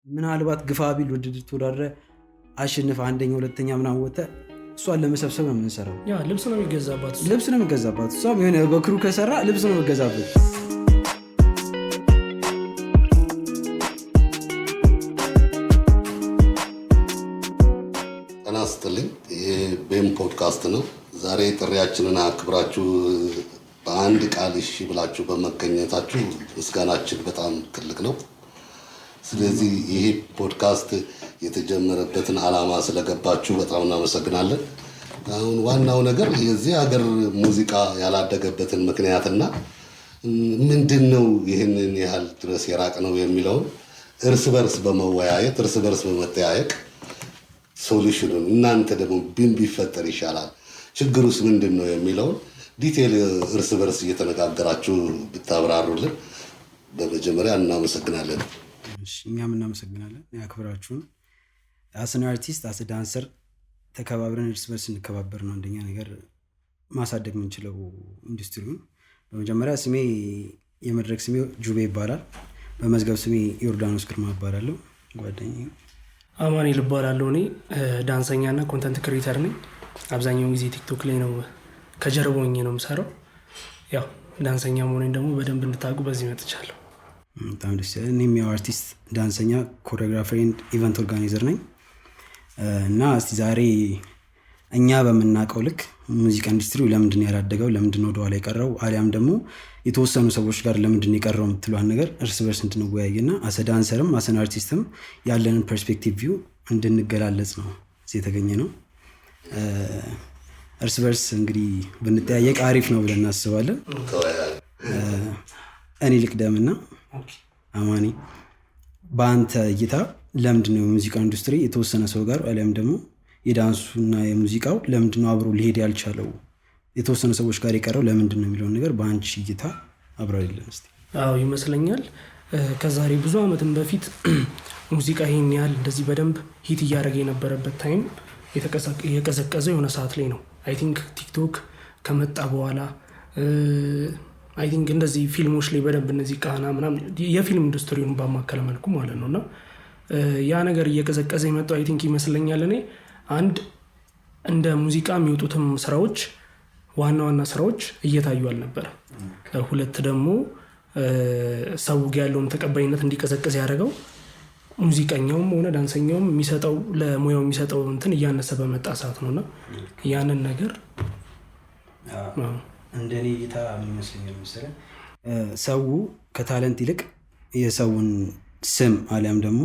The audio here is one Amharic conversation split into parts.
ምናልባት ግፋ ቢል ውድድር ተወዳድረህ አሸንፈህ አንደኛ ሁለተኛ ምናምን ወጥተህ እሷን ለመሰብሰብ ነው የምንሰራው። ያ ልብስ ነው የሚገዛባት። ልብስ ነው የሚገዛባት። እሷም የሆነ በ crew ከሰራ ልብስ ነው የሚገዛበት። ጤና ይስጥልኝ። ይሄ ቤም ፖድካስት ነው። ዛሬ ጥሪያችንን አክብራችሁ በአንድ ቃል እሺ ብላችሁ በመገኘታችሁ ምስጋናችን በጣም ትልቅ ነው። ስለዚህ ይሄ ፖድካስት የተጀመረበትን ዓላማ ስለገባችሁ በጣም እናመሰግናለን። አሁን ዋናው ነገር የዚህ ሀገር ሙዚቃ ያላደገበትን ምክንያትና ምንድን ነው ይህንን ያህል ድረስ የራቅ ነው የሚለውን እርስ በርስ በመወያየት፣ እርስ በርስ በመጠያየቅ solution ኑን እናንተ ደግሞ ምን ቢፈጠር ይሻላል፣ ችግሩስ ምንድን ነው የሚለውን detail እርስ በርስ እየተነጋገራችሁ ብታብራሩልን በመጀመሪያ እናመሰግናለን። እሺ፣ እኛም እናመሰግናለን ያክብራችሁን። As an artist፣ as a dancer ተከባብረን እርስ በርስ እንከባበር ነው አንደኛ ነገር ማሳደግ የምንችለው ኢንዱስትሪውን። በመጀመሪያ ስሜ የመድረክ ስሜ ጁቤ ይባላል። በመዝገብ ስሜ ዮርዳኖስ ግርማ እባላለሁ። ጓደኛዬ አማኑኤል እባላለሁ። እኔ ዳንሰኛና content creator ነኝ። አብዛኛውን ጊዜ ቲክቶክ ላይ ነው ከጀርባ ሆኜ ነው የምሰራው። ያው ዳንሰኛ መሆኔን ደግሞ በደንብ እንድታውቁ በዚህ መጥቻለሁ። በጣም ደስ ይላል። እኔም ያው አርቲስት፣ ዳንሰኛ፣ choreographer and event organizer ነኝ። እና እስቲ ዛሬ እኛ በምናውቀው ልክ ሙዚቃ ኢንዱስትሪው ለምንድን ነው ያላደገው፣ ለምንድን ነው ወደኋላ የቀረው፣ አሊያም ደግሞ የተወሰኑ ሰዎች ጋር ለምንድን ነው የቀረው የምትለዋን ነገር እርስ በርስ እንድንወያይና as a dancer ም as an artist ም ያለንን perspective view እንድንገላለጽ ነው እዚህ የተገኘ ነው። እርስ በርስ እንግዲህ ብንጠያየቅ አሪፍ ነው ብለን እናስባለን። እኔ ልቅደምና አማኒ፣ በአንተ እይታ ለምንድን ነው የሙዚቃ ኢንዱስትሪ የተወሰነ ሰው ጋር አሊያም ደግሞ የዳንሱና የሙዚቃው ለምንድን ነው አብሮ ሊሄድ ያልቻለው፣ የተወሰኑ ሰዎች ጋር የቀረው ለምንድን ነው የሚለውን ነገር በአንቺ እይታ አብራሪልን እስቲ። አዎ፣ ይመስለኛል ከዛሬ ብዙ አመትም በፊት ሙዚቃ ይሄን ያህል እንደዚህ በደንብ hit እያደረገ የነበረበት time የቀዘቀዘ የሆነ ሰዓት ላይ ነው። I think ቲክቶክ ከመጣ በኋላ፣ I think እንደዚህ ፊልሞች ላይ በደንብ እነዚህ ቃና ምናምን የፊልም ኢንዱስትሪውን ባማከለ መልኩ ማለት ነው፣ እና ያ ነገር እየቀዘቀዘ የመጣው I think ይመስለኛል እኔ አንድ እንደ ሙዚቃ የሚወጡትም ስራዎች ዋና ዋና ስራዎች እየታዩ አልነበረም። ሁለት ደግሞ ሰው ጋር ያለውን ተቀባይነት እንዲቀዘቅዝ ያደረገው ሙዚቀኛውም ሆነ ዳንሰኛውም የሚሰጠው ለሙያው የሚሰጠው እንትን እያነሰ በመጣ ሰዓት ነውና ያንን ነገር። እንደኔ እይታ ምን ይመስለኛል መሰለህ፣ ሰው ከ talent ይልቅ የሰውን ስም አሊያም ደግሞ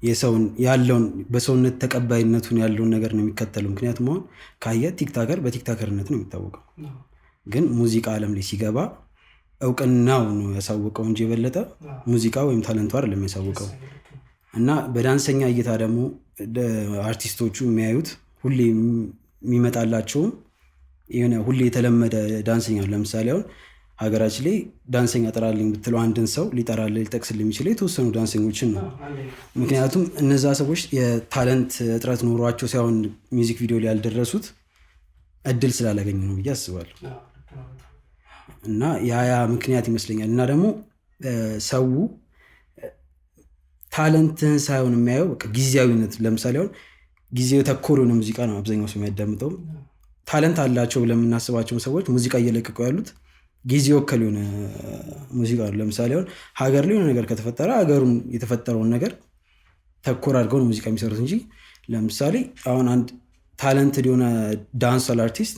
የሰውን ያለውን በሰውነት ተቀባይነቱን ያለውን ነገር ነው የሚከተለው። ምክንያቱም አሁን ካየህ TikToker በ TikToker ነት ነው የሚታወቀው። ግን ሙዚቃ ዓለም ላይ ሲገባ እውቅናው ነው ያሳወቀው እንጂ የበለጠ ሙዚቃ ወይም talent ኡ አይደለም ያሳወቀው። እና በዳንሰኛ እይታ ደግሞ አርቲስቶቹ የሚያዩት ሁሌ የሚመጣላቸውም የሆነ ሁሌ የተለመደ ዳንሰኛ ነው። ለምሳሌ አሁን ሀገራችን ላይ ዳንሰኛ ጥራልኝ ብትለው አንድን ሰው ሊጠራልህ ሊጠቅስልህ የሚችለው የተወሰኑ ዳንሰኞችን ነው። ምክንያቱም እነዛ ሰዎች የ talent እጥረት ኖሯቸው ሳይሆን music video ላይ ያልደረሱት እድል ስላላገኙ ነው ብዬ አስባለሁ። እና ያ ያ ምክንያት ይመስለኛል። እና ደግሞ ሰው talent ህን ሳይሆን የሚያየው በቃ ጊዜያዊነት፣ ለምሳሌ አሁን ጊዜው ተኮር የሆነ ሙዚቃ ነው አብዛኛው ሰው የሚያዳምጠው። Talent አላቸው ብለን የምናስባቸው ሰዎች ሙዚቃ እየለቀቁ ያሉት ጊዜ ወከል የሆነ ሙዚቃ ነው። ለምሳሌ አሁን ሀገር ላይ የሆነ ነገር ከተፈጠረ ሀገሩን የተፈጠረውን ነገር ተኮር አድርገው ነው ሙዚቃ የሚሰሩት እንጂ ለምሳሌ አሁን አንድ talented የሆነ dancehall artist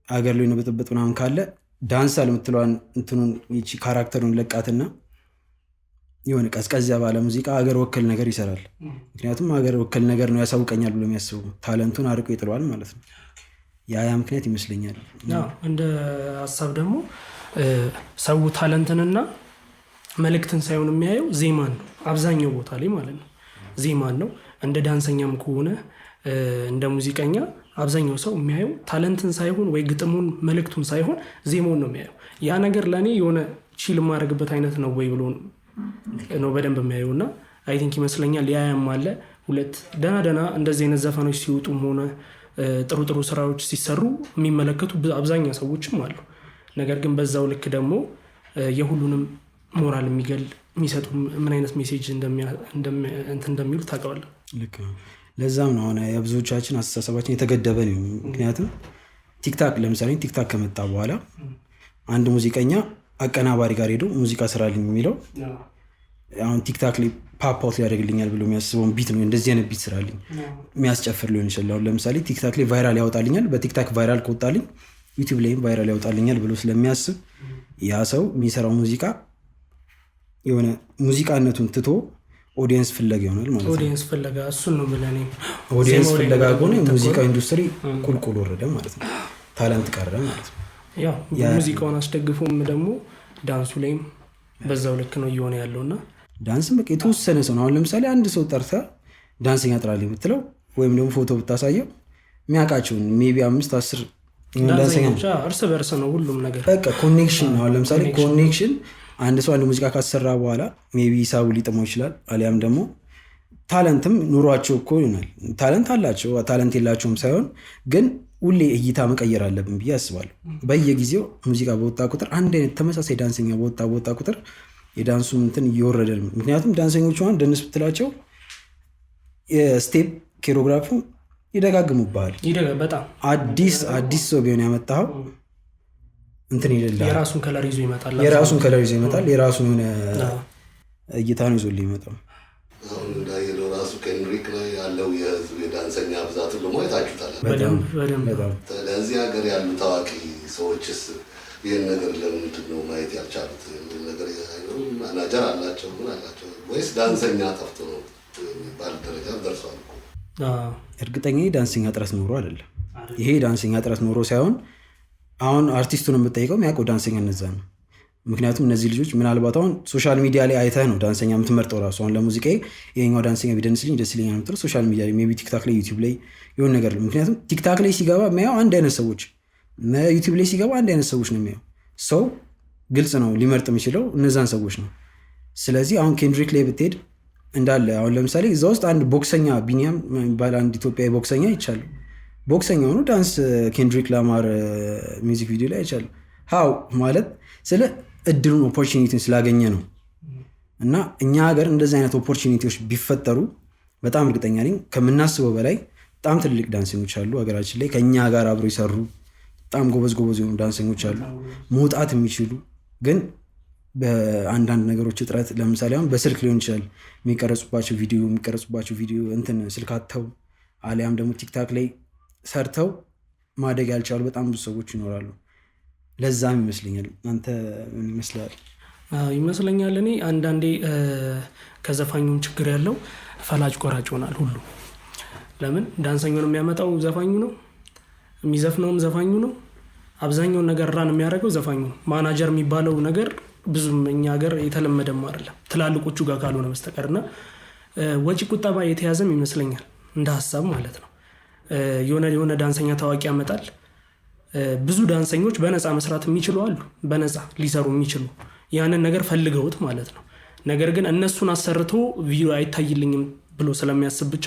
ሀገር ላይ የሆነ ብጥብጥ ምናምን ካለ dancehall የምትለዋን እንትኑን ይቺ character ኡን ለቃትና የሆነ ቀዝቀዝ ባለ ሙዚቃ ሀገር ወከል ነገር ይሰራል። ምክንያቱም ሀገር ወከል ነገር ነው ያሳውቀኛል ብሎ የሚያስበው talent ኡን አርቆ ይጥለዋል ማለት ነው። ያ ያ ምክንያት ይመስለኛል። አዎ፣ እንደ ሀሳብ ደግሞ ሰው talent ንና መልእክትን ሳይሆን የሚያየው ዜማን ነው። አብዛኛው ቦታ ላይ ማለት ነው ዜማን ነው። እንደ ዳንሰኛም ከሆነ እንደ ሙዚቀኛ አብዛኛው ሰው የሚያየው talent ን ሳይሆን ወይ ግጥሙን መልእክቱን ሳይሆን ዜማውን ነው የሚያየው። ያ ነገር ለእኔ የሆነ chill የማደርግበት አይነት ነው ወይ ብሎ ነው በደንብ የሚያየው። እና I think ይመስለኛል ያያም አለ። ሁለት ደህና ደህና እንደዚህ አይነት ዘፈኖች ሲወጡም ሆነ ጥሩ ጥሩ ስራዎች ሲሰሩ የሚመለከቱ አብዛኛው ሰዎችም አሉ። ነገር ግን በዛው ልክ ደግሞ የሁሉንም ሞራል የሚገል የሚሰጡ ምን አይነት message እንትን እንደሚሉ ታውቀዋለህ። ልክ ነው። ለዛም ነው አሁን የብዙዎቻችን አስተሳሰባችን የተገደበ ነው። ምክንያቱም ቲክታክ ለምሳሌ ቲክታክ ከመጣ በኋላ አንድ ሙዚቀኛ አቀናባሪ ጋር ሄዶ ሙዚቃ ስራልኝ የሚለው አሁን ቲክታክ ላይ pop out ሊያደርግልኛል ብሎ የሚያስበውን beat ነው። እንደዚህ አይነት beat ስራልኝ የሚያስጨፍር ሊሆን ይችላል። አሁን ለምሳሌ ቲክታክ ላይ viral ያወጣልኛል፣ በቲክታክ viral ከወጣልኝ ዩቲዩብ ላይም viral ያወጣልኛል ብሎ ስለሚያስብ ያ ሰው የሚሰራው ሙዚቃ የሆነ ሙዚቃነቱን ትቶ audience ፍለጋ ይሆናል ማለት ነው። audience ፍለጋ እሱን ነው የምልህ እኔም። audience ዜማው ላይ ፍለጋ በደንብ ከሆነ የሚተኮረው። ሙዚቃ ኢንዱስትሪ ቁልቁል ወረደ ማለት ነው። Talent ቀረ ማለት ነው። ያው ሙዚቃውን አስደግፎም ደግሞ ዳንሱ ላይም በዛው ልክ ነው እየሆነ ያለውና ዳንስም በቃ የተወሰነ ሰው ነው። አሁን ለምሳሌ አንድ ሰው ጠርተህ ዳንሰኛ ጥራልኝ ብትለው ወይም ደግሞ ፎቶ ብታሳየው የሚያውቃቸውን maybe 5-10 ዳንሰኛ ዳንሰኞች እርስ በርስ ነው ሁሉም ነገር። በቃ connection ነው። አሁን ለምሳሌ connection አንድ ሰው አንድ ሙዚቃ ካሰራ በኋላ maybe ሂሳቡ ሊጥመው ይችላል። አሊያም ደግሞ talent ም ኑሯቸው እኮ ይሆናል። Talent አላቸው፣ talent የላቸውም ሳይሆን ግን ሁሌ እይታ መቀየር አለብን ብዬ አስባለሁ። በየጊዜው ሙዚቃ በወጣ ቁጥር አንድ አይነት ተመሳሳይ ዳንሰኛ በወጣ ቁጥር የዳንሱ እንትን እየወረደ ነው። ምክንያቱም ዳንሰኞቹ አሁን dance ብትላቸው የ step choreography ይደጋግሙብሃል። በጣም አዲስ ሰው ቢሆን ያመጣኸው እንትን ይልልሃል። የራሱን color ይዞ ይመጣል። የራሱን color ይዞ ይመጣል። የራሱን የሆነ እይታ ነው ይዞልህ የሚመጣው። አሁን እንዳየነው ራሱ ኬንድሪክ ላይ ያለው የህዝብ የዳንሰኛ ብዛት ደግሞ አይታችሁታል። በደንብ በደንብ። በጣም። ለዚህ ሀገር ያሉ ታዋቂ ሰዎችስ ይህን ነገር ለምንድን ነው ማየት ያልቻሉት የሚል ነገር አይኖርም? ማናጀር አላቸው፣ ምን አላቸው? ወይስ ዳንሰኛ ጠፍቶ ነው የሚባል ደረጃ ደርሷል እኮ። እርግጠኛ ዳንሰኛ እጥረት ኖሮ አይደለም። ይሄ ዳንሰኛ እጥረት ኖሮ ሳይሆን አሁን አርቲስቱን የምጠይቀው የሚያውቀው ዳንሰኛ እነዛ ነው። ምክንያቱም እነዚህ ልጆች ምናልባት አሁን social media ላይ አይተህ ነው ዳንሰኛ የምትመርጠው ራሱ። አሁን ለሙዚቃ ይሄኛው ዳንሰኛ ቢደንስልኝ ደስ ይለኛል የምትለው social media ላይ maybe ቲክታክ ላይ ዩቲዩብ ላይ የሆነ ነገር ነው። ምክንያቱም ቲክታክ ላይ ሲገባ የሚያየው አንድ አይነት ሰዎች፣ ዩቲዩብ ላይ ሲገባ አንድ አይነት ሰዎች ነው የሚያየው። ሰው ግልጽ ነው ሊመርጥ የሚችለው እነዛን ሰዎች ነው። ስለዚህ አሁን ኬንድሪክ ላይ ብትሄድ እንዳለ አሁን ለምሳሌ እዛ ውስጥ አንድ ቦክሰኛ ቢኒያም የሚባል አንድ ኢትዮጵያዊ ቦክሰኛ አይቻለሁ። ቦክሰኛ ሆኖ ዳንስ ኬንድሪክ ላማር music video ላይ አይቻለሁ። How ማለት ስለ እድሉን opportunity ን ስላገኘ ነው። እና እኛ ሀገር እንደዚህ አይነት opportunity ዎች ቢፈጠሩ በጣም እርግጠኛ ነኝ ከምናስበው በላይ በጣም ትልቅ ዳንሰኞች አሉ ሀገራችን ላይ። ከኛ ጋር አብረው ይሰሩ በጣም ጎበዝ ጎበዝ የሆኑ ዳንሰኞች አሉ፣ መውጣት የሚችሉ ግን በአንዳንድ ነገሮች እጥረት ለምሳሌ አሁን በስልክ ሊሆን ይችላል የሚቀረጹባቸው ቪዲዮ እንትን ስልክ አጥተው አሊያም ደግሞ ቲክታክ ላይ ሰርተው ማደግ ያልቻሉ በጣም ብዙ ሰዎች ይኖራሉ። ለዛም ይመስለኛል። አንተ ምን ይመስላል? አዎ፣ ይመስለኛል። እኔ አንዳንዴ ከዘፋኙም ችግር ያለው ፈላጭ ቆራጭ ይሆናል ሁሉ። ለምን ዳንሰኛውን የሚያመጣው ዘፋኙ ነው፣ የሚዘፍነውም ዘፋኙ ነው። አብዛኛውን ነገር run የሚያደርገው ዘፋኙ ነው። ማናጀር የሚባለው ነገር ብዙም እኛ ሀገር የተለመደም አይደለም ትላልቆቹ ጋር ካልሆነ በስተቀር። እና ወጪ ቁጠባ የተያዘም ይመስለኛል እንደ ሀሳብ ማለት ነው። የሆነ የሆነ ዳንሰኛ ታዋቂ ያመጣል። ብዙ ዳንሰኞች በነፃ መስራት የሚችሉ አሉ፣ በነፃ ሊሰሩ የሚችሉ ያንን ነገር ፈልገውት ማለት ነው። ነገር ግን እነሱን አሰርቶ ቪዲዮ አይታይልኝም ብሎ ስለሚያስብ ብቻ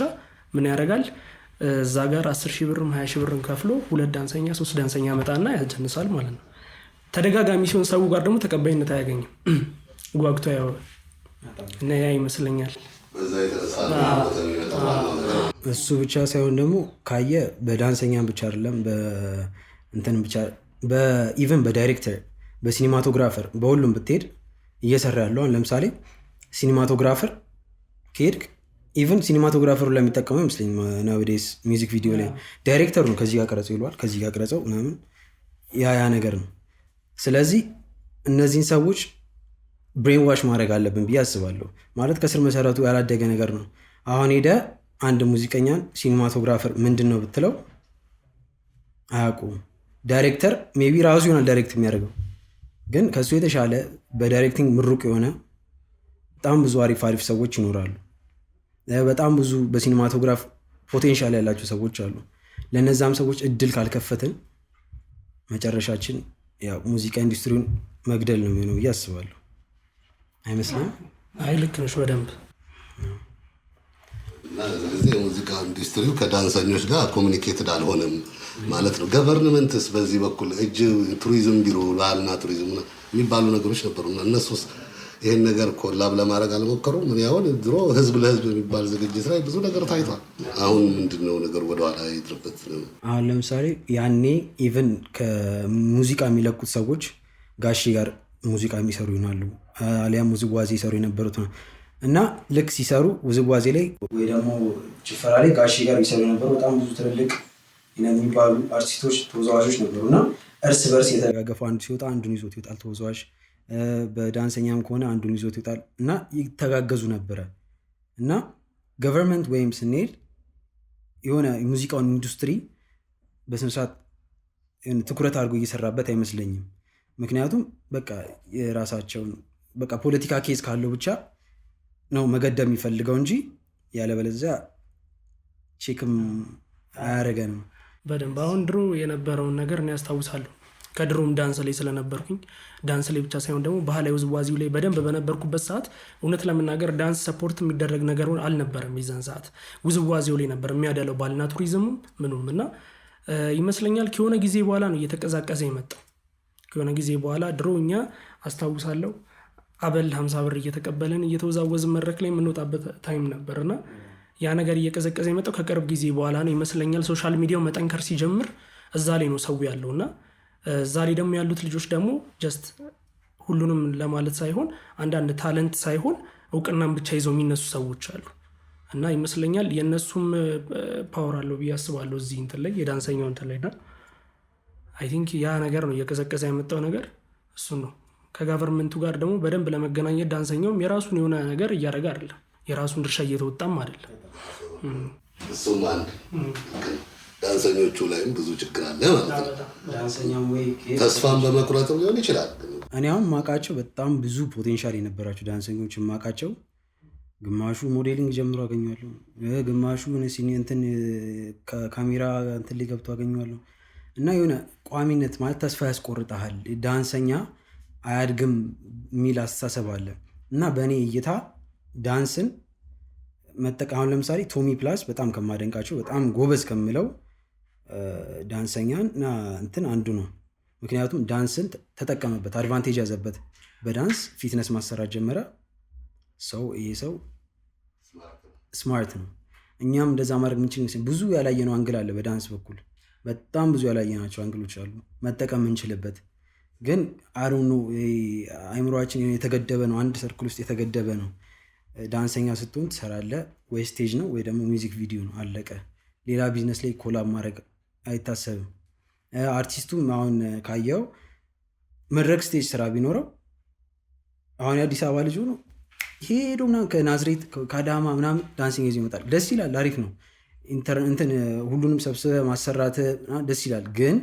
ምን ያደርጋል? እዛ ጋር 10 ሺህ ብርም 20 ሺህ ብርም ከፍሎ ሁለት ዳንሰኛ ሶስት ዳንሰኛ ያመጣና ያጀንሳል ማለት ነው። ተደጋጋሚ ሲሆን ሰው ጋር ደግሞ ተቀባይነት አያገኝም። ጓጉቶ ያው እና ያ ይመስለኛል። በዛ የተነሳ ነው የሚመጣው ዋናው ነገር። እሱ ብቻ ሳይሆን ደግሞ ካየ በዳንሰኛም ብቻ አይደለም፣ በእንትን ብቻ በ even በ director፣ በ cinematographer በሁሉም ብትሄድ እየሰራ ያለው አሁን ለምሳሌ cinematographer ከሄድክ even cinematographer ኡ ላይ የሚጠቀመው ይመስለኝ nowadays music video ላይ ዳይሬክተሩ ነው። ከዚህ ጋር ቀረጸው ይለዋል፣ ከዚህ ጋር ቀረጸው ምናምን ያ ያ ነገር ነው። ስለዚህ እነዚህን ሰዎች brainwash ማድረግ አለብን ብዬ አስባለሁ። ማለት ከስር መሰረቱ ያላደገ ነገር ነው። አሁን ሄደ አንድ ሙዚቀኛን cinematographer ምንድን ነው ብትለው አያውቁም። Director maybe ራሱ ይሆናል direct የሚያደርገው፣ ግን ከእሱ የተሻለ በ directing ምሩቅ የሆነ በጣም ብዙ አሪፍ አሪፍ ሰዎች ይኖራሉ። በጣም ብዙ በ cinematograph potential ያላቸው ሰዎች አሉ። ለእነዛም ሰዎች እድል ካልከፈትን መጨረሻችን ያው ሙዚቃ ኢንዱስትሪውን መግደል ነው የሚሆነው ብዬ አስባለሁ። አይመስልም? አይ ልክ ነሽ በደንብ። እና ስለዚህ የሙዚቃ ኢንዱስትሪው ከዳንሰኞች ጋር communicated አልሆነም ማለት ነው። Government ስ በዚህ በኩል እጅ ቱሪዝም ቢሮ፣ ባህልና ቱሪዝም የሚባሉ ነገሮች ነበሩ እና እነሱስ ይህን ነገር collab ለማድረግ አልሞከሩም? ምን ያሁን ድሮ ህዝብ ለህዝብ የሚባል ዝግጅት ላይ ብዙ ነገር ታይቷል። አሁን ምንድነው ነገር ወደኋላ የሄድንበት ነው? አሁን ለምሳሌ ያኔ even ከሙዚቃ የሚለቁት ሰዎች ጋሺ ጋር ሙዚቃ የሚሰሩ ይሆናሉ፣ አሊያም ውዝዋዜ ይሰሩ የነበሩት ነው። እና ልክ ሲሰሩ ውዝዋዜ ላይ ወይ ደግሞ ጭፈራ ላይ ጋሺ ጋር የሚሰሩ የነበሩ በጣም ብዙ ትልልቅ የሚባሉ አርቲስቶች ተወዛዋዦች ነበሩ። እና እርስ በርስ የተደጋገፉ አንዱ ሲወጣ አንዱን ይዞት ይወጣል ተወዛዋዥ፣ በዳንሰኛም ከሆነ አንዱን ይዞት ይወጣል እና ይተጋገዙ ነበረ። እና government ወይም ስንሄድ የሆነ የሙዚቃውን ኢንዱስትሪ በስነ ስርዓት ትኩረት አድርጎ እየሰራበት አይመስለኝም። ምክንያቱም በቃ የራሳቸውን በቃ ፖለቲካ case ካለው ብቻ ነው መገደብ የሚፈልገው እንጂ ያለበለዚያ check ም አያደርገንም። በደንብ አሁን ድሮ የነበረውን ነገር እኔ አስታውሳለሁ። ከድሮም ዳንስ ላይ ስለነበርኩኝ ዳንስ ላይ ብቻ ሳይሆን ደግሞ ባህላዊ ውዝዋዜው ላይ በደንብ በነበርኩበት ሰዓት እውነት ለመናገር ዳንስ support የሚደረግ ነገር አልነበረም። የዛን ሰዓት ውዝዋዜው ላይ ነበር የሚያደለው ባህልና ቱሪዝሙ ምኑም። እና ይመስለኛል ከሆነ ጊዜ በኋላ ነው እየተቀዛቀዘ የመጣው። ከሆነ ጊዜ በኋላ ድሮ እኛ አስታውሳለሁ አበል 50 ብር እየተቀበልን እየተወዛወዝን መድረክ ላይ የምንወጣበት time ነበርና ያ ነገር እየቀዘቀዘ የመጣው ከቅርብ ጊዜ በኋላ ነው ይመስለኛል። social media ው መጠንከር ሲጀምር እዛ ላይ ነው ሰው ያለውና እዛ ላይ ደግሞ ያሉት ልጆች ደግሞ just ሁሉንም ለማለት ሳይሆን አንዳንድ talent ሳይሆን እውቅናን ብቻ ይዘው የሚነሱ ሰዎች አሉ። እና ይመስለኛል የነሱም power አለው ብዬ አስባለሁ እዚህ እንትን ላይ የዳንሰኛው እንትን ላይ። እና I think ያ ነገር ነው እየቀዘቀዘ ያመጣው ነገር እሱ ነው። ከ government ኡ ጋር ደግሞ በደንብ ለመገናኘት ዳንሰኛውም የራሱን የሆነ ነገር እያደረገ አይደለም፣ የራሱን ድርሻ እየተወጣም አይደለም። እሱም አንድ ዳንሰኞቹ ላይም ብዙ ችግር አለ ማለት ነው። ዳንሰኛም ወይ ተስፋን በመቁረጥም ሊሆን ይችላል። እኔ አሁን ማቃቸው በጣም ብዙ potential የነበራቸው ዳንሰኞች ማቃቸው ግማሹ modeling ጀምሮ አገኘዋለሁ፣ ግማሹ እንትን ካሜራ እንትን ላይ ገብቶ አገኘዋለሁ። እና የሆነ ቋሚነት ማለት ተስፋ ያስቆርጣል፣ ዳንሰኛ አያድግም የሚል አስተሳሰብ አለ። እና በእኔ እይታ ዳንስን መጠቀም አሁን ለምሳሌ ቶሚ ፕላስ በጣም ከማደንቃቸው በጣም ጎበዝ ከምለው ዳንሰኛ እና እንትን አንዱ ነው። ምክንያቱም ዳንስን ተጠቀመበት፣ advantage ያዘበት። በዳንስ fitness ማሰራት ጀመረ። ሰው ይሄ ሰው smart ነው። እኛም እንደዛ ማድረግ የምንችል ይመስለኛል። ብዙ ያላየነው angle አለ በዳንስ በኩል በጣም ብዙ ያላየናቸው angle ኦች አሉ መጠቀም የምንችልበት። ግን አሩኑ አይምሮአችን የተገደበ ነው፣ አንድ circle ውስጥ የተገደበ ነው። ዳንሰኛ ስትሆን ትሰራለህ ወይ stage ነው ወይ ደግሞ music video ነው፣ አለቀ። ሌላ ቢዝነስ ላይ collab ማድረግ አይታሰብም። አርቲስቱም አሁን ካየው መድረክ stage ስራ ቢኖረው አሁን የአዲስ አበባ ልጅ ሆኖ ሄዶ ምናምን ከናዝሬት ከአዳማ ምናምን dancing ይዞ ይመጣል። ደስ ይላል፣ አሪፍ ነው። እንትን ሁሉንም ሰብስበህ ማሰራት ምናምን ደስ ይላል። ግን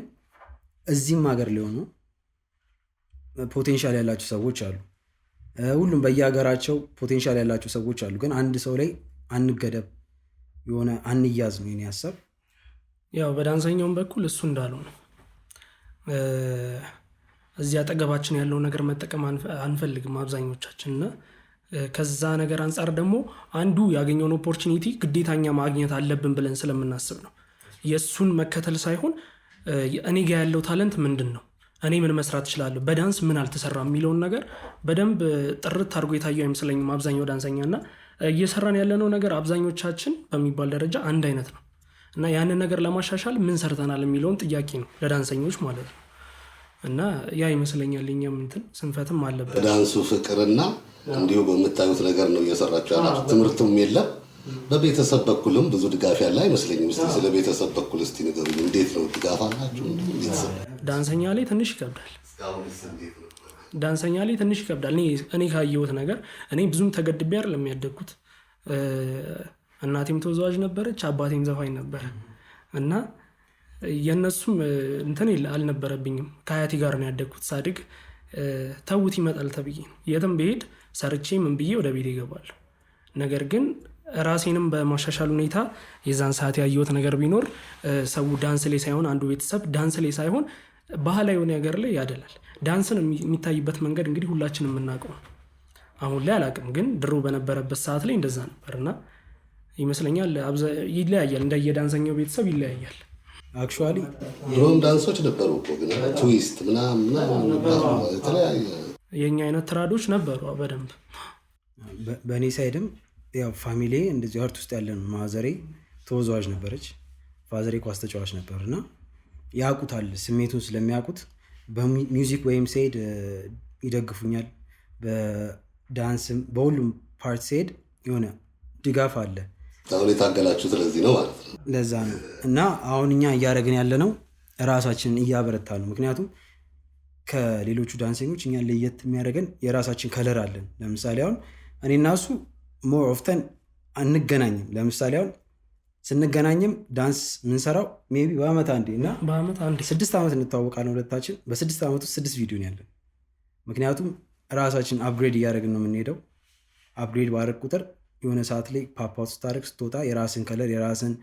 እዚህም ሀገር ሊሆኑ potential ያላቸው ሰዎች አሉ። ሁሉም በየሀገራቸው potential ያላቸው ሰዎች አሉ። ግን አንድ ሰው ላይ አንገደብ፣ የሆነ አንያዝ ነው የኔ ሀሳብ። ያው በዳንሰኛውም በኩል እሱ እንዳለው ነው። እዚህ አጠገባችን ያለው ነገር መጠቀም አንፈልግም አብዛኞቻችን። እና ከዛ ነገር አንፃር ደግሞ አንዱ ያገኘውን opportunity ግዴታኛ ማግኘት አለብን ብለን ስለምናስብ ነው። የሱን መከተል ሳይሆን እኔ ጋር ያለው talent ምንድነው? እኔ ምን መስራት እችላለሁ? በዳንስ ምን አልተሰራም የሚለውን ነገር በደንብ ጥርት አድርጎ የታየው አይመስለኝም አብዛኛው ዳንሰኛ። እና እየሰራን ያለነው ነገር አብዛኞቻችን በሚባል ደረጃ አንድ አይነት ነው። እና ያንን ነገር ለማሻሻል ምን ሰርተናል የሚለውን ጥያቄ ነው ለዳንሰኞች ማለት ነው። እና ያ ይመስለኛል የኛም እንትን ስንፈትም አለበት። በዳንሱ ፍቅርና እንዲሁ በምታዩት ነገር ነው እየሰራችሁ ያላችሁ። ትምህርቱም የለም። በቤተሰብ በኩልም ብዙ ድጋፍ ያለ አይመስለኝም። እስቲ ስለ ቤተሰብ በኩል እስቲ ንገሩኝ። እንዴት ነው ድጋፍ አላችሁ? ቤተሰብ ዳንሰኛ ላይ ትንሽ ይከብዳል። እስካሁንስ እንዴት ነው? ዳንሰኛ ላይ ትንሽ ይከብዳል። እኔ ካየሁት ነገር እኔ ብዙም ተገድቤ አይደለም ያደግኩት። እናቴም ተወዛዋዥ ነበረች፣ አባቴም ዘፋኝ ነበር። እና የነሱም እንትን አልነበረብኝም። ከአያቴ ጋር ነው ያደግኩት። ሳድግ ተውት ይመጣል ተብዬ ነው። የትም ብሄድ ሰርቼ ምን ብዬ ወደ ቤት እገባለሁ። ነገር ግን ራሴንም በማሻሻል ሁኔታ የዛን ሰዓት ያየሁት ነገር ቢኖር ሰው ዳንስ ላይ ሳይሆን አንዱ ቤተሰብ ዳንስ ላይ ሳይሆን ባህላዊ ነገር ላይ ያደላል። ዳንስን የሚታይበት መንገድ እንግዲህ ሁላችንም የምናውቀው ነው። አሁን ላይ አላውቅም፣ ግን ድሮ በነበረበት ሰዓት ላይ እንደዛ ነበርና ይመስለኛል ይለያያል፣ እንደየዳንሰኛው ቤተሰብ ይለያያል። actually ድሮም ዳንሶች ነበሩ እኮ ግን twist ምናምን ምናምን የሚባሉ የተለያየ የኛ አይነት ትራዶች ነበሩ በደንብ። በእኔ side ም ያው family እንደዚሁ art ውስጥ ያለ ነው። ማዘሬ ተወዛዋዥ ነበረች፣ ፋዘሬ ኳስ ተጫዋች ነበር እና ያውቁታል፣ ስሜቱን ስለሚያውቁት በ music ወይም side ይደግፉኛል። በዳንስም በሁሉም part side የሆነ ድጋፍ አለ። አሁን የታገላችሁት ለዚህ ነው ማለት ነው። ለዛ ነው እና አሁን እኛ እያደረግን ያለ ነው ራሳችንን እያበረታ ነው። ምክንያቱም ከሌሎቹ ዳንሰኞች እኛ ለየት የሚያደርገን የራሳችን color አለን። ለምሳሌ አሁን እኔ እና እሱ more often አንገናኝም። ለምሳሌ አሁን ስንገናኝም ዳንስ የምንሰራው maybe በአመት አንዴ እና በአመት አንዴ 6 ዓመት እንተዋወቃለን ሁለታችን። በ6 ዓመት ውስጥ ስድስት ቪዲዮ ነው ያለን። ምክንያቱም ራሳችን upgrade እያደረግን ነው የምንሄደው። Upgrade ባደረግ ቁጥር የሆነ ሰዓት ላይ pop out ስታደርግ ስትወጣ የራስን color የራስን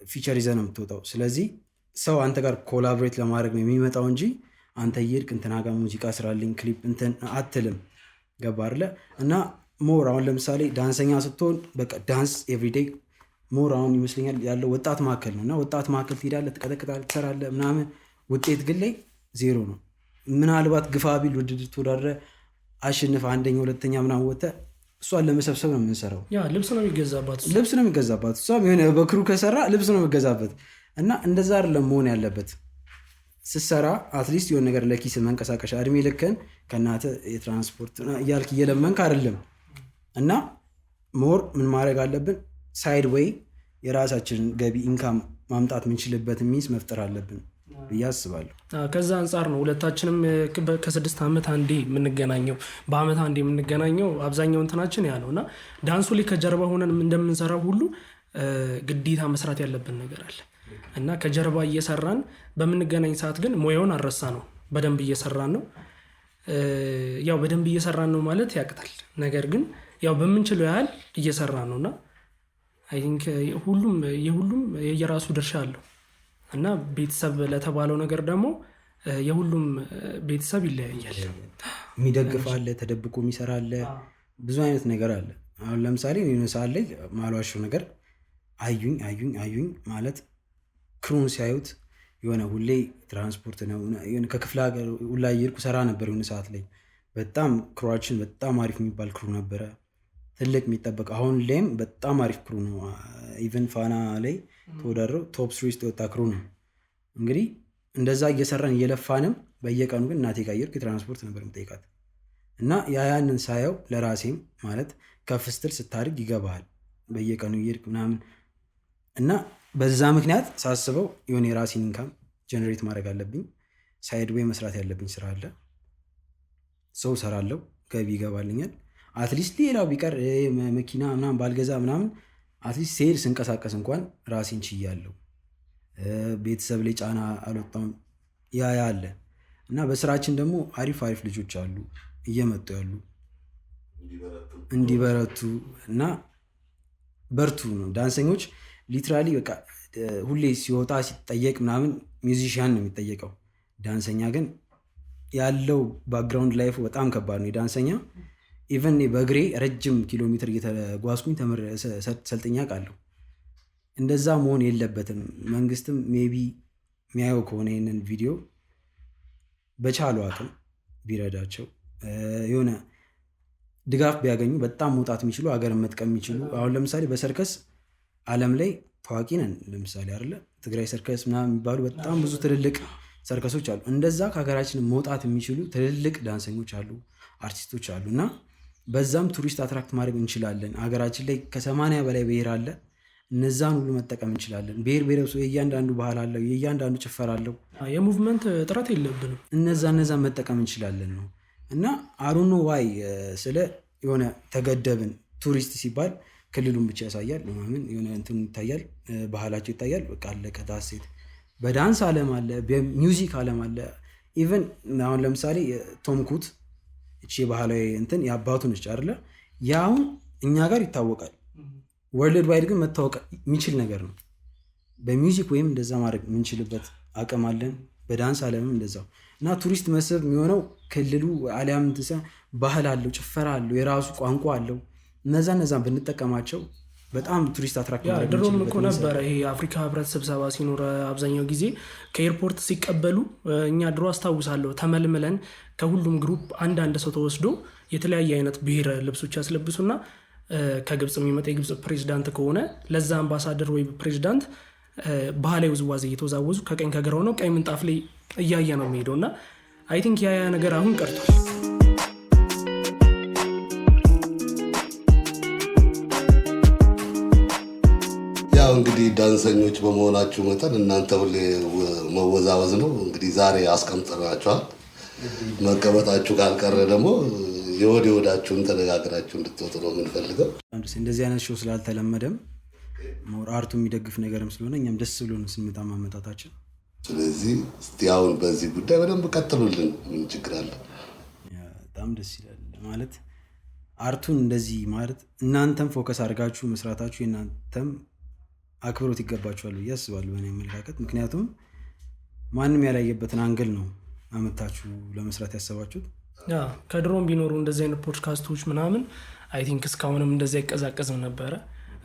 feature ይዘህ ነው የምትወጣው። ስለዚህ ሰው አንተ ጋር collaborate ለማድረግ ነው የሚመጣው እንጂ አንተ እየሄድክ እንትና ጋር ሙዚቃ ስራልኝ ክሊፕ እንትን አትልም። ገባ አይደለ? እና more አሁን ለምሳሌ ዳንሰኛ ስትሆን በቃ ዳንስ everyday more አሁን ይመስለኛል ያለው ወጣት ማዕከል ነው እና ወጣት ማዕከል ትሄዳለህ፣ ትቀጠቅጣለህ፣ ትሰራለህ ምናምን፣ ውጤት ግን ላይ ዜሮ ነው። ምናልባት ግፋ ቢል ውድድር ተወዳድረህ አሸንፍ አንደኛ ሁለተኛ ምናምን ወጥተህ እሷን ለመሰብሰብ ነው የምንሰራው። ያ ልብስ ነው የሚገዛባት እሷ። ልብስ ነው የሚገዛባት። እሷም የሆነ በ crew ከሰራ ልብስ ነው የሚገዛበት እና እንደዛ አይደለም መሆን ያለበት። ስትሰራ at least የሆነ ነገር ለኪስ መንቀሳቀሻ፣ እድሜ ልክን ከእናትህ የትራንስፖርት እያልክ እየለመንክ አይደለም። እና more ምን ማድረግ አለብን? Side way የራሳችንን ገቢ income ማምጣት የምንችልበት means መፍጠር አለብን ብዬ አስባለሁ። ከዛ አንጻር ነው ሁለታችንም ከ6 ዓመት አንዴ የምንገናኘው፣ በአመት አንዴ የምንገናኘው። አብዛኛው እንትናችን ያ ነው እና ዳንሱ ላይ ከጀርባ ሆነን እንደምንሰራው ሁሉ ግዴታ መስራት ያለብን ነገር አለ እና ከጀርባ እየሰራን በምንገናኝ ሰዓት ግን ሙያውን አልረሳነው፣ በደንብ እየሰራን ነው። ያው በደንብ እየሰራን ነው ማለት ያቅታል። ነገር ግን ያው በምንችለው ያህል እየሰራን ነው እና I think ሁሉም የሁሉም የየራሱ ድርሻ አለው እና ቤተሰብ ለተባለው ነገር ደግሞ የሁሉም ቤተሰብ ይለያያል። የሚደግፍ አለ፣ ተደብቆ የሚሰራ አለ፣ ብዙ አይነት ነገር አለ። አሁን ለምሳሌ የሆነ ሰዓት ላይ ማሏሸው ነገር አዩኝ አዩኝ አዩኝ ማለት crew ን ሲያዩት የሆነ ሁሌ ትራንስፖርት ነው፣ የሆነ ከክፍለ ሀገር ሁላ እየሄድኩ ሰራ ነበር። የሆነ ሰዓት ላይ በጣም crew ኣችን በጣም አሪፍ የሚባል crew ነበረ፣ ትልቅ የሚጠበቅ፣ አሁን ላይም በጣም አሪፍ crew ነው። Even ፋና ላይ ተወዳድረው top three ውስጥ የወጣ crew ነው። እንግዲህ እንደዛ እየሰራን እየለፋንም በየቀኑ ግን እናቴ ጋር እየሄድኩ የትራንስፖርት ነበር የምጠይቃት እና ያንን ሳየው ለራሴም ማለት ከፍ ስትል ስታድግ ይገባሃል፣ በየቀኑ እየሄድክ ምናምን እና በዛ ምክንያት ሳስበው የሆነ የራሴን income generate ማድረግ አለብኝ። Side way መስራት ያለብኝ ስራ አለ። ሰው ሰራለው፣ ገቢ ይገባልኛል። At least ሌላው ቢቀር መኪና ምናምን ባልገዛ ምናምን at least ስሄድ ስንቀሳቀስ እንኳን ራሴን ችያለሁ። ቤተሰብ ላይ ጫና አልወጣም። ያ ያ አለ እና በስራችን ደግሞ አሪፍ አሪፍ ልጆች አሉ እየመጡ ያሉ፣ እንዲበረቱ እና በርቱ ነው። ዳንሰኞች literally በቃ ሁሌ ሲወጣ ሲጠየቅ ምናምን musician ነው የሚጠየቀው። ዳንሰኛ ግን ያለው background life ኡ በጣም ከባድ ነው። የዳንሰኛ even በእግሬ ረጅም ኪሎ ሜትር እየተጓዝኩኝ ሰልጥኛ አውቃለሁ። እንደዛ መሆን የለበትም። መንግስትም maybe የሚያየው ከሆነ ይህንን ቪዲዮ በቻሉ አቅም ቢረዳቸው፣ የሆነ ድጋፍ ቢያገኙ በጣም መውጣት የሚችሉ፣ ሀገርን መጥቀም የሚችሉ፣ አሁን ለምሳሌ በሰርከስ ዓለም ላይ ታዋቂ ነን። ለምሳሌ አይደለ ትግራይ ሰርከስ ምናምን የሚባሉ በጣም ብዙ ትልልቅ ሰርከሶች አሉ። እንደዛ ከሀገራችን መውጣት የሚችሉ ትልልቅ ዳንሰኞች አሉ፣ አርቲስቶች አሉ እና በዛም ቱሪስት attract ማድረግ እንችላለን። ሀገራችን ላይ ከ80 በላይ ብሔር አለ። እነዛን ሁሉ መጠቀም እንችላለን። ብሔር ብሔረሰቡ የእያንዳንዱ ባህል አለው፣ የእያንዳንዱ ጭፈራ አለው። የ movement እጥረት የለብንም። እነዛ መጠቀም እንችላለን ነው እና I don't know why ስለ የሆነ ተገደብን። ቱሪስት ሲባል ክልሉን ብቻ ያሳያል ምናምን፣ የሆነ እንትኑ ይታያል፣ ባህላቸው ይታያል። በቃ አለቀ። That's it። በዳንስ አለም አለ፣ በ music አለም አለ። Even አሁን ለምሳሌ ቶምኩት እቺ የባህላዊ እንትን የአባቱ ነች አይደለ? ያ አሁን እኛ ጋር ይታወቃል። Worldwide ግን መታወቅ የሚችል ነገር ነው። በ music ወይም እንደዛ ማድረግ የምንችልበት አቅም አለን። በዳንስ አለምም እንደዛው እና ቱሪስት መስህብ የሚሆነው ክልሉ አሊያም እንትን ሳይሆን ባህል አለው፣ ጭፈራ አለው፣ የራሱ ቋንቋ አለው። እነዛን ብንጠቀማቸው በጣም ቱሪስት attract ማድረግ ድሮም የምንችልበት እኮ ነበረ ይሄ የአፍሪካ ህብረት ስብሰባ ሲኖር አብዛኛው ጊዜ ከ airport ሲቀበሉ እኛ ድሮ አስታውሳለሁ ተመልምለን ከሁሉም group አንዳንድ ሰው ተወስዶ የተለያየ አይነት ብሔር ልብሶች ያስለብሱና ከግብጽ የሚመጣ የግብጽ ፕሬዚዳንት ከሆነ ለዛ አምባሳደር ወይ ፕሬዚዳንት ባህላዊ ውዝዋዜ እየተወዛወዙ ከቀኝ ከግራ ሆነው ቀይ ምንጣፍ ላይ እያየ ነው የሚሄደው እና I think ያ ነገር አሁን ቀርቷል። ያው እንግዲህ ዳንሰኞች በመሆናችሁ መጠን እናንተ ሁሌ መወዛወዝ ነው። እንግዲህ ዛሬ አስቀምጠናችኋል። መቀመጣችሁ ካልቀረ ደግሞ የወድ የወዳችሁን ተነጋግራችሁ እንድትወጡ ነው የምንፈልገው። እንደዚህ አይነት show ስላልተለመደም more art ኡ የሚደግፍ ነገርም ስለሆነ እኛም ደስ ብሎን ስንመጣ ማመጣታችን። ስለዚህ እስቲ አሁን በዚህ ጉዳይ በደንብ ቀጥሉልን። ምን ችግር አለ? በጣም ደስ ይላል። ማለት art ኡን እንደዚህ ማለት እናንተም focus አድርጋችሁ መስራታችሁ የእናንተም አክብሮት ይገባችኋል ብዬ አስባለሁ በእኔ አመለካከት። ምክንያቱም ማንም ያላየበትን angle ነው አመታችሁ ለመስራት ያሰባችሁት። ከድሮም ቢኖሩ እንደዚህ አይነት ፖድካስቶች ምናምን I think እስካሁንም እንደዚህ አይቀዛቀዝም ነበረ።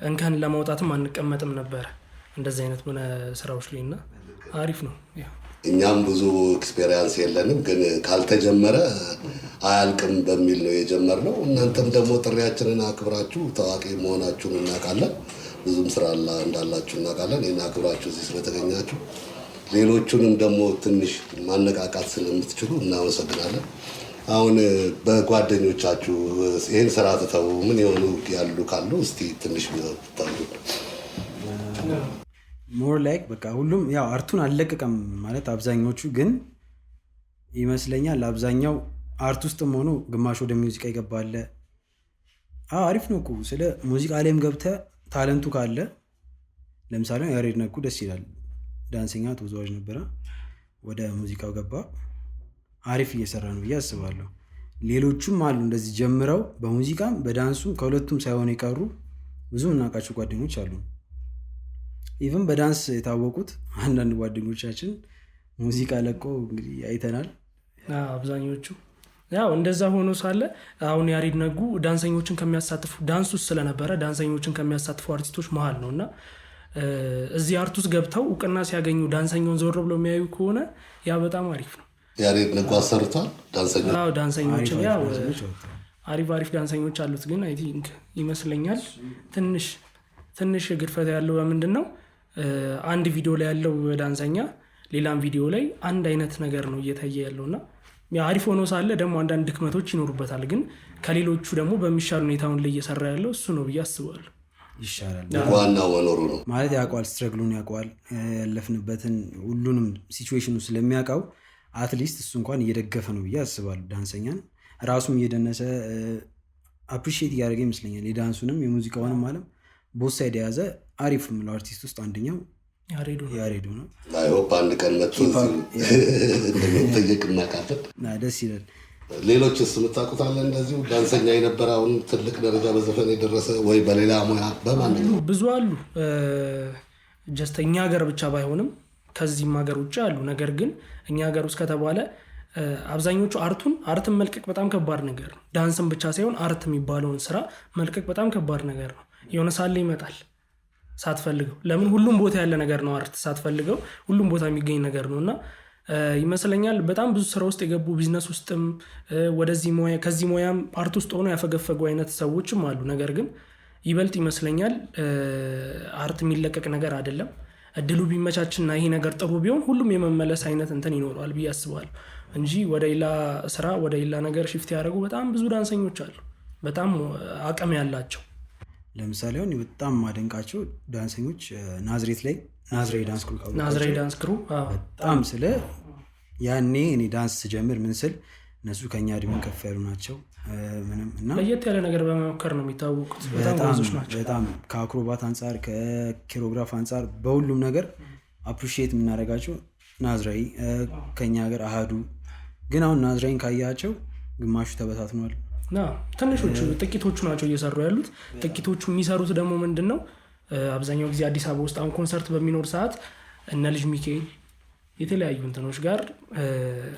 እንከን ለማውጣትም አንቀመጥም ነበረ እንደዚህ አይነት ሆነ ስራዎች ላይ እና አሪፍ ነው። እኛም ብዙ experience የለንም፣ ግን ካልተጀመረ አያልቅም በሚል ነው የጀመርነው። እናንተም ደግሞ ጥሪያችንን አክብራችሁ ታዋቂ መሆናችሁን እናውቃለን፣ ብዙም ስራ እንዳላችሁ እናውቃለን። ይህን አክብራችሁ እዚህ ስለተገኛችሁ ሌሎቹንም ደግሞ ትንሽ ማነቃቃት ስለምትችሉ እናመሰግናለን። አሁን በጓደኞቻችሁ ይህን ስራ ትተው ምን የሆኑ ያሉ ካሉ እስቲ ትንሽ ብታሉ። more like በቃ ሁሉም ያው art ኡን አልለቀቀም ማለት አብዛኞቹ ግን ይመስለኛል አብዛኛው art ውስጥም ሆኖ ግማሽ ወደ ሙዚቃ ይገባል። አሪፍ ነው እኮ ስለ ሙዚቃ ላይም ገብተህ talent ኡ ካለ ለምሳሌ ያሬድ ነጉ ደስ ይላል፣ ዳንሰኛ ተወዛዋዥ ነበረ፣ ወደ ሙዚቃው ገባ፣ አሪፍ እየሰራ ነው ብዬ አስባለሁ። ሌሎቹም አሉ እንደዚህ ጀምረው በሙዚቃም በዳንሱም ከሁለቱም ሳይሆን የቀሩ ብዙ እናውቃቸው ጓደኞች አሉ። even በዳንስ የታወቁት አንዳንድ ጓደኞቻችን ሙዚቃ ለቆ እንግዲህ አይተናል። አብዛኞቹ ያው እንደዛ ሆኖ ሳለ አሁን ያሬድ ነጉ ዳንሰኞችን ከሚያሳትፉ ዳንስ ውስጥ ስለነበረ ዳንሰኞችን ከሚያሳትፉ አርቲስቶች መሃል ነውና እዚህ art ውስጥ ገብተው እውቅና ሲያገኙ ዳንሰኛውን ዞር ብለው የሚያዩ ከሆነ ያ በጣም አሪፍ ነው። ያሬድ ነጉ አሰርቷል ዳንሰኞች? አዎ ዳንሰኞችን ያው አሪፍ አሪፍ ዳንሰኞች አሉት። ግን I think ይመስለኛል ትንሽ ግድፈት ያለው በምንድነው አንድ ቪዲዮ ላይ ያለው ዳንሰኛ ሌላም ቪዲዮ ላይ አንድ አይነት ነገር ነው እየታየ ያለውና ያ አሪፍ ሆኖ ሳለ ደግሞ አንዳንድ ድክመቶች ይኖሩበታል። ግን ከሌሎቹ ደግሞ በሚሻል ሁኔታ አሁን ላይ እየሰራ ያለው እሱ ነው ብዬ አስባለሁ። ይሻላል። ዋናው መኖሩ ነው ማለት ያውቀዋል፣ struggle ኡን ያውቀዋል፣ ያለፍንበትን ሁሉንም situation ኡ ስለሚያውቀው at least እሱ እንኳን እየደገፈ ነው ብዬ አስባለሁ። ዳንሰኛን ራሱም እየደነሰ appreciate እያደረገ ይመስለኛል። የዳንሱንም የሙዚቃውንም ዓለም both side የያዘ አሪፍ የምለው አርቲስት ውስጥ አንደኛው ያሬዱ ነው። ያሬዱ ነው። I hope አንድ ቀን መጥቶ እንደሚጠየቅ እናውቃለን። ደስ ይላል። ሌሎችስ የምታውቁት አለ እንደዚሁ ዳንሰኛ የነበረ አሁን ትልቅ ደረጃ በዘፈን የደረሰ ወይ በሌላ ሙያ በማንኛውም? ብዙ አሉ። just እኛ ሀገር ብቻ ባይሆንም ከዚህም ሀገር ውጭ አሉ። ነገር ግን እኛ ሀገር ውስጥ ከተባለ አብዛኞቹ art ን መልቀቅ በጣም ከባድ ነገር ነው። ዳንስን ብቻ ሳይሆን art የሚባለውን ስራ መልቀቅ በጣም ከባድ ነገር ነው። የሆነ ሳለ ይመጣል ሳትፈልገው። ለምን ሁሉም ቦታ ያለ ነገር ነው art፣ ሳትፈልገው ሁሉም ቦታ የሚገኝ ነገር ነውና ይመስለኛል በጣም ብዙ ስራ ውስጥ የገቡ ቢዝነስ ውስጥም ወደዚህ ሙያ ከዚህ ሙያም art ውስጥ ሆነው ያፈገፈጉ አይነት ሰዎችም አሉ። ነገር ግን ይበልጥ ይመስለኛል art የሚለቀቅ ነገር አይደለም። እድሉ ቢመቻችና ይሄ ነገር ጥሩ ቢሆን ሁሉም የመመለስ አይነት እንትን ይኖረዋል ብዬ አስባለሁ እንጂ ወደ ሌላ ስራ ወደ ሌላ ነገር shift ያደረጉ በጣም ብዙ ዳንሰኞች አሉ፣ በጣም አቅም ያላቸው። ለምሳሌ አሁን በጣም ማደንቃቸው ዳንሰኞች ናዝሬት ላይ ናዝሬት ዳንስ crew ካወቃቸው ናዝሬት ዳንስ crew፣ አዎ። በጣም ስለ ያኔ እኔ ዳንስ ስጀምር ምን ስል እነሱ ከኛ እድሜ ከፍ ያሉ ናቸው ምንም እና ለየት ያለ ነገር በመሞከር ነው የሚታወቁት። በጣም ጎበዞች ናቸው። በጣም ከአክሮባት አንፃር ከ choreograph አንፃር በሁሉም ነገር appreciate የምናደርጋቸው ናዝራዊ ከኛ ሀገር አሃዱ። ግን አሁን ናዝራዊን ካያቸው ግማሹ ተበታትኗል። ትንሾቹ ጥቂቶቹ ናቸው እየሰሩ ያሉት። ጥቂቶቹ የሚሰሩት ደግሞ ምንድነው? አብዛኛው ጊዜ አዲስ አበባ ውስጥ አሁን ኮንሰርት በሚኖር ሰዓት እነ ልጅ ሚካኤል የተለያዩ እንትኖች ጋር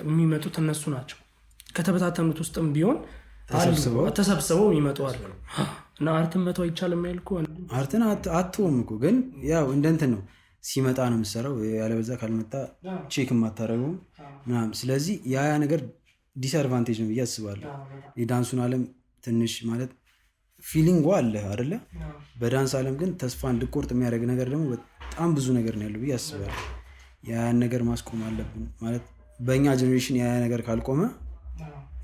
የሚመጡት እነሱ ናቸው። ከተበታተኑት ውስጥም ቢሆን አሉ፣ ተሰብስበው? ተሰብስበው የሚመጡ አሉ። እና art ን መተው አይቻልም ያልኩህ art ን አትተውም እኮ፣ ግን ያው እንደ እንትን ነው፣ ሲመጣ ነው የምትሰራው። ያለበዛ ካልመጣ check የማታደርገውም ምናምን። ስለዚህ ያ ያ ነገር disadvantage ነው ብዬ አስባለሁ። የዳንሱን ዓለም ትንሽ ማለት feeling ኡ አለ አይደለ? በዳንስ ዓለም ግን ተስፋ እንድቆርጥ የሚያደርግ ነገር ደግሞ በጣም ብዙ ነገር ነው ያለው ብዬ አስባለሁ። ያን ነገር ማስቆም አለብን። ማለት በእኛ generation ያ ነገር ካልቆመ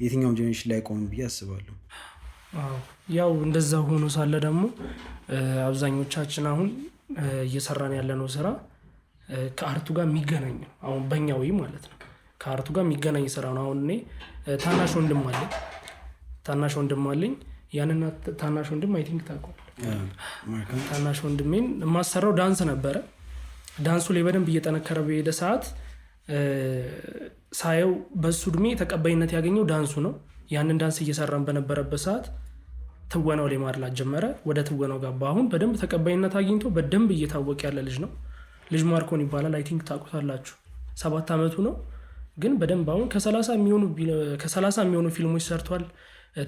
የትኛውም generation ላይ አይቆምም ብዬ አስባለሁ። አዎ፣ ያው እንደዛ ሆኖ ሳለ ደግሞ አብዛኞቻችን አሁን እየሰራን ያለነው ስራ ከ art ኡ ጋር የሚገናኝ ነው። አሁን በእኛ ወይ ማለት ነው ከ art ኡ ጋር የሚገናኝ ስራ ነው። አሁን እኔ ታናሽ ወንድም አለኝ። ያንን ታናሽ ወንድም I think ታውቀዋለህ። መልካም። ታናሽ ወንድሜን የማሰራው ዳንስ ነበረ። ዳንሱ ላይ በደንብ እየጠነከረ በሄደ ሰዓት ሳየው በሱ እድሜ ተቀባይነት ያገኘው ዳንሱ ነው። ያንን ዳንስ እየሰራን በነበረበት ሰዓት ትወናው ላይ ማድላት ጀመረ። ወደ ትወናው ገባ። አሁን በደንብ ተቀባይነት አግኝቶ በደንብ እየታወቀ ያለ ልጅ ነው። ልጅ ማርኮን ይባላል። I think ታውቁታላችሁ። 7 ዓመቱ ነው፣ ግን በደንብ አሁን ከ30 የሚሆኑ ፊልሞች ሰርቷል።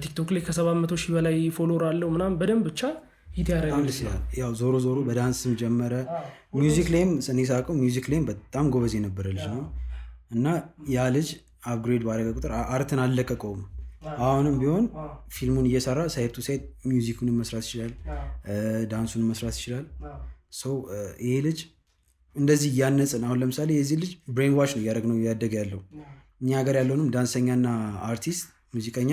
ቲክቶክ ላይ ከ700,000 በላይ follower አለው ምናምን፣ በደንብ ብቻ hit ያደረገ በጣም ልጅ ደስ ነው። ይላል። ያው ዞሮ ዞሮ በዳንስም ጀመረ፣ music ላይም እኔ ሳውቀው music ላይም በጣም ጎበዝ የነበረ ልጅ ነው። እና ያ ልጅ upgrade ባደረገ ቁጥር art ን አልለቀቀውም። አሁንም ቢሆን ፊልሙን እየሰራ side to side music ኡን መስራት ይችላል፣ ዳንሱን መስራት ይችላል። So ይሄ ልጅ እንደዚህ እያነጽን፣ አሁን ለምሳሌ የዚህ ልጅ brainwash ነው እያደረግነው እያደገ ያለው። እኛ ሀገር ያለውንም ዳንሰኛና አርቲስት፣ ሙዚቀኛ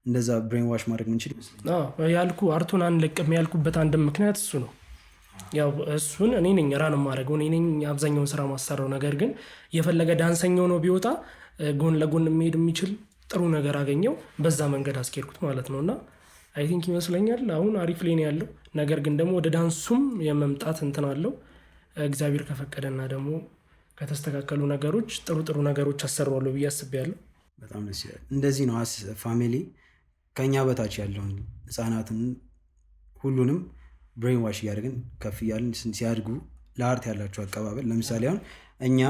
እንደዛ brainwash ማድረግ ምንችል ይመስለኛል። አዎ፣ ያልኩ art ኡን አንለቅም ያልኩበት አንድም ምክንያት እሱ ነው። ያው እሱን እኔ ነኝ run የማደርገው፣ እኔ ነኝ አብዛኛውን ስራ ማሰራው። ነገር ግን የፈለገ ዳንሰኛው ነው ቢወጣ ጎን ለጎን የሚሄድ የሚችል ጥሩ ነገር አገኘው፣ በዛ መንገድ አስኬድኩት ማለት ነው። እና I think ይመስለኛል አሁን አሪፍ ላይ ነው ያለው። ነገር ግን ደግሞ ወደ ዳንሱም የመምጣት እንትን አለው። እግዚአብሔር ከፈቀደና ደግሞ ከተስተካከሉ ነገሮች ጥሩ ጥሩ ነገሮች አሰራዋለሁ ብዬ አስቤያለሁ። በጣም ደስ ይላል። እንደዚህ ነው as family ከኛ በታች ያለውን ህጻናትን ሁሉንም brainwash እያደረግን ከፍ እያልን ሲያድጉ ለ art ያላቸው አቀባበል፣ ለምሳሌ አሁን እኛ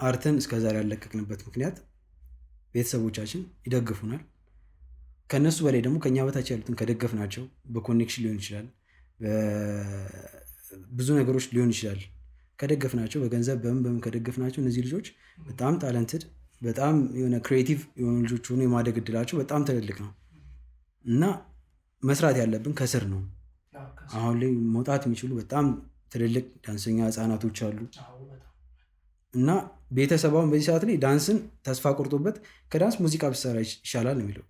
art ን እስከዛሬ ያለቀቅንበት ምክንያት ቤተሰቦቻችን ይደግፉናል። ከእነሱ በላይ ደግሞ ከኛ በታች ያሉትን ከደገፍናቸው፣ በ connection ሊሆን ይችላል፣ ብዙ ነገሮች ሊሆን ይችላል፣ ከደገፍናቸው፣ በገንዘብ በምን በምን ከደገፍናቸው እነዚህ ልጆች በጣም talented፣ በጣም የሆነ creative የሆኑ ልጆች ሆኖ የማደግ እድላቸው በጣም ትልልቅ ነው። እና መስራት ያለብን ከስር ነው። አሁን ላይ መውጣት የሚችሉ በጣም ትልልቅ ዳንሰኛ ህጻናቶች አሉ። እና ቤተሰብ አሁን በዚህ ሰዓት ላይ ዳንስን ተስፋ ቆርጦበት ከዳንስ ሙዚቃ ብትሰራ ይሻላል ነው የሚለው።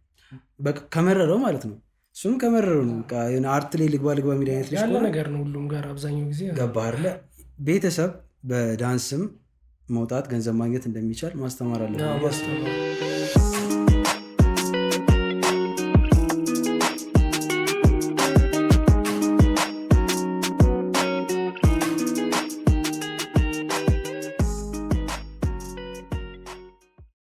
በቃ ከመረረው ማለት ነው። እሱም ከመረረው ነው። በቃ የሆነ art ላይ ልግባ ልግባ የሚል አይነት ልጅ ያለ ከሆነ ነገር ነው ሁሉም ጋር አብዛኛው ጊዜ። ገባህ አይደለ? ቤተሰብ በዳንስም መውጣት፣ ገንዘብ ማግኘት እንደሚቻል ማስተማር አለብን ብዬ አስባለሁ። ማስተማር።